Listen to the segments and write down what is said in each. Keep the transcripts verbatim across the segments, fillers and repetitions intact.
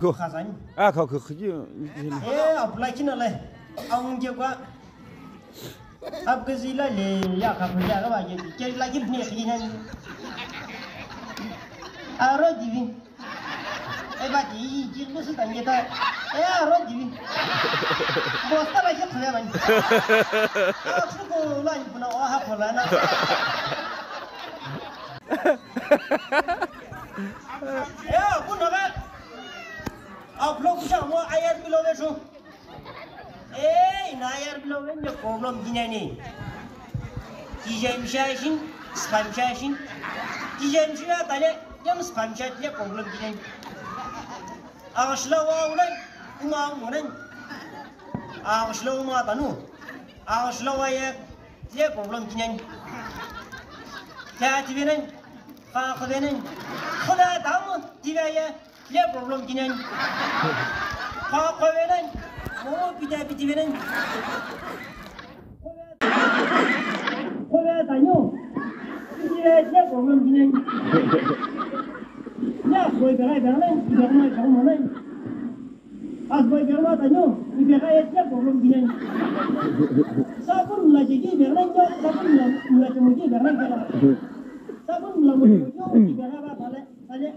Ko. Khazani. A, ko, ko, ko. E, apula kina le. Aung je kwa. Apke zila le, ya ka puja ka ba je. Ke la ki ne ki nan. Aro divi. E ba ti ji lu su tan je ta. E aro divi. Bosta la ki khule ban. A su ko la ni puna o ha ko la na. Ya, kuno ga. Aplo kusa mo ayar bilo ve su. Ei, na ayar bilo ve ne problem kinani. Tijemsha shin, spamsha shin. Tijemsha tale, dem spamsha tile problem kinani. Aghashla wa unan, uma unan. Aghashla uma tanu. Aghashla wa ye, tile problem kinani. Kya tivenan, kha khavenan. Khuda tam, tive ye. Tile problem kinani. Kha khavenan. Mo pita piti venan. Khuda tanyo. Tile tile problem kinani. Ya koi berai berai, tile koi berai berai. As boy berai tanyo, tile koi tile problem kinani. Sabun la jigi berai, sabun la la jigi berai berai. Sabun la mo, tile berai ba tale. Tale,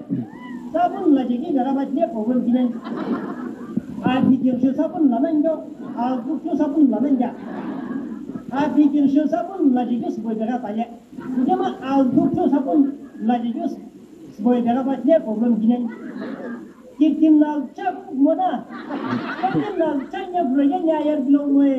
sabun la jigi gara ba tile problem kinani. A bigin shu sabun la nan jo, a guk shu sabun la nan ja. A bigin shu sabun la jigi sbo gara tale. Jama a guk shu sabun la jigi sbo gara ba tile problem kinani. Kitin la chak mona. Kitin la chanya braya nya yar bilo we.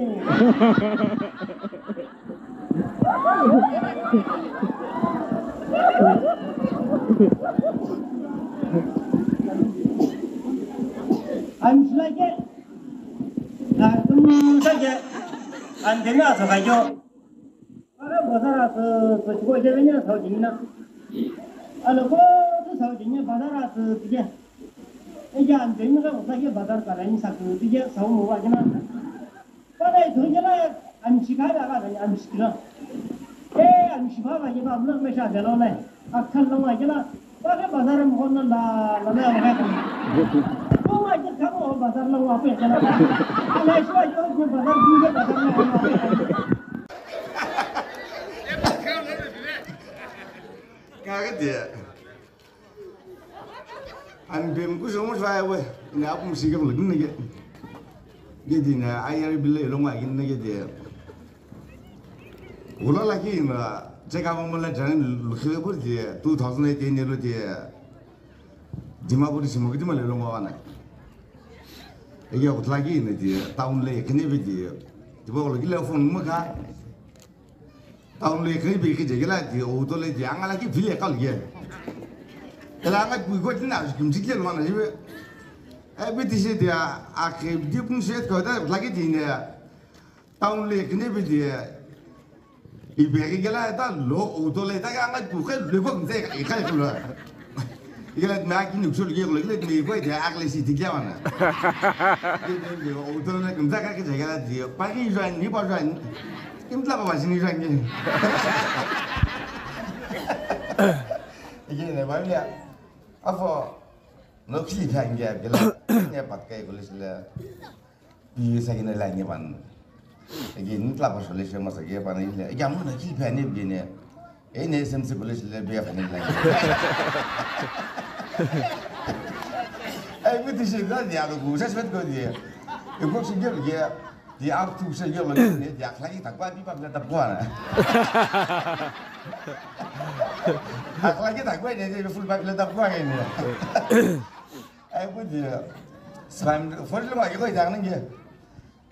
Amshilake, atumshake, andemi asokhayo. Ara bazar asü, sotiko jevenya saujinina. Aloko tu saujinina bazar asü tike. Eja andemi ka usake bazar karani saku tike sau mo wajina. Pala ithulu kela amshi kha ba ba amshi kila. Eh, amshi ba ba ba mlo me sha delo nai. Akhal lo ma kela. Ba ke bazar mo kon la la la ma ka. Ko ma ke kha mo bazar lo wa pe kela. Ala shi wa jo ke bazar din ke bazar lo wa pe. Ka ke de. Ani bem ku jomo jwa we, ina apum si ke lo kin nege. Gedi na ayar bile lo ma kin nege de. Ula la ki na check up mo la jan lo khile bur de two thousand eighteen lo de. Dimapur si mo ki ma le lo ma na. Ege utla ki na de town le kene be de. Dibo lo ki le phone mo ka. Town lo ikhipe ikhi jegela di auto le di angala ki vile kal ye. Ela anga kui go tina kimji ke lo na jibe. E biti je dia akhe di pun je ko da lagi di ne. Town lo ikhipe di. Ibe ke gela da lo auto le da anga ku khe le go mze ikhai ko lo. Igele me aki nuk shul ge lo igele me ko de agle si tigya wana. Igele me o to na kumza ka ke jagala di pa ki jwan ni pa jwan. Kim tla pa jini jwan ni. Igele ne ba ya. Afo no ki phan ge gela ne pat kai ko le sila. Pi sakina la nge ban. Ege ni tla ba shole shema sa ge ban ile. Ege amu na ki pha ne bi ne. E ne S M C college le be fa ne la. Ai bu ti shi da ya ko sa svet ko di. E ko shi ge ge. Di ar tu shi ge lo ne di akhlaki takwa bi pa la takwa na. Akhlaki takwa ne di full pa la takwa ne. Ai bu di. Span for lo ma ge ko da ne ge.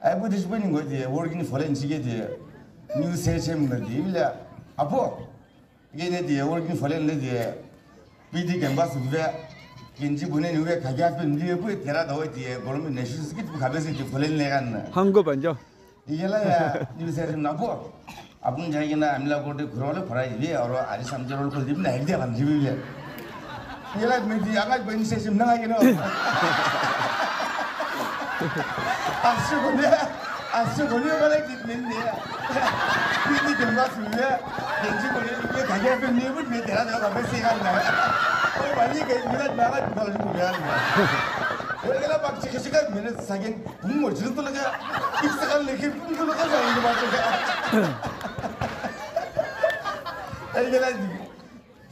Ai bu dis bini ngoi di working foreign sige di new session na di le apo. Gene di working foreign le di P D campus ve kinji bune ni ve kagya pe ni bu tera da di government nation sige bu khabe sige foreign le gan. Hango banjo. Igela ya new session na apo. Apun jai kina amla kote khurole khura ibe aro ari samje rol kol dibi na helde ban dibi le. Igela me di anga ben se sim na kina. Asu kone, asu kone wala di men ne. Pini kemba sule. Kenji kone ni ke kage pe ni bu me tera da ka pe se kan na. O bani ke ni da na ka ko ni ya. O Minute second, bungo jiltulaga, iksa kan lekhi, bungo jiltulaga, sa ini bacha. Ai gela,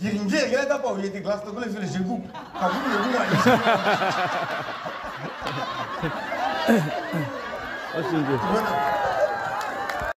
giringe gela da pau yeti glass to gula fili jigu, kabu ni bungo. Asingi.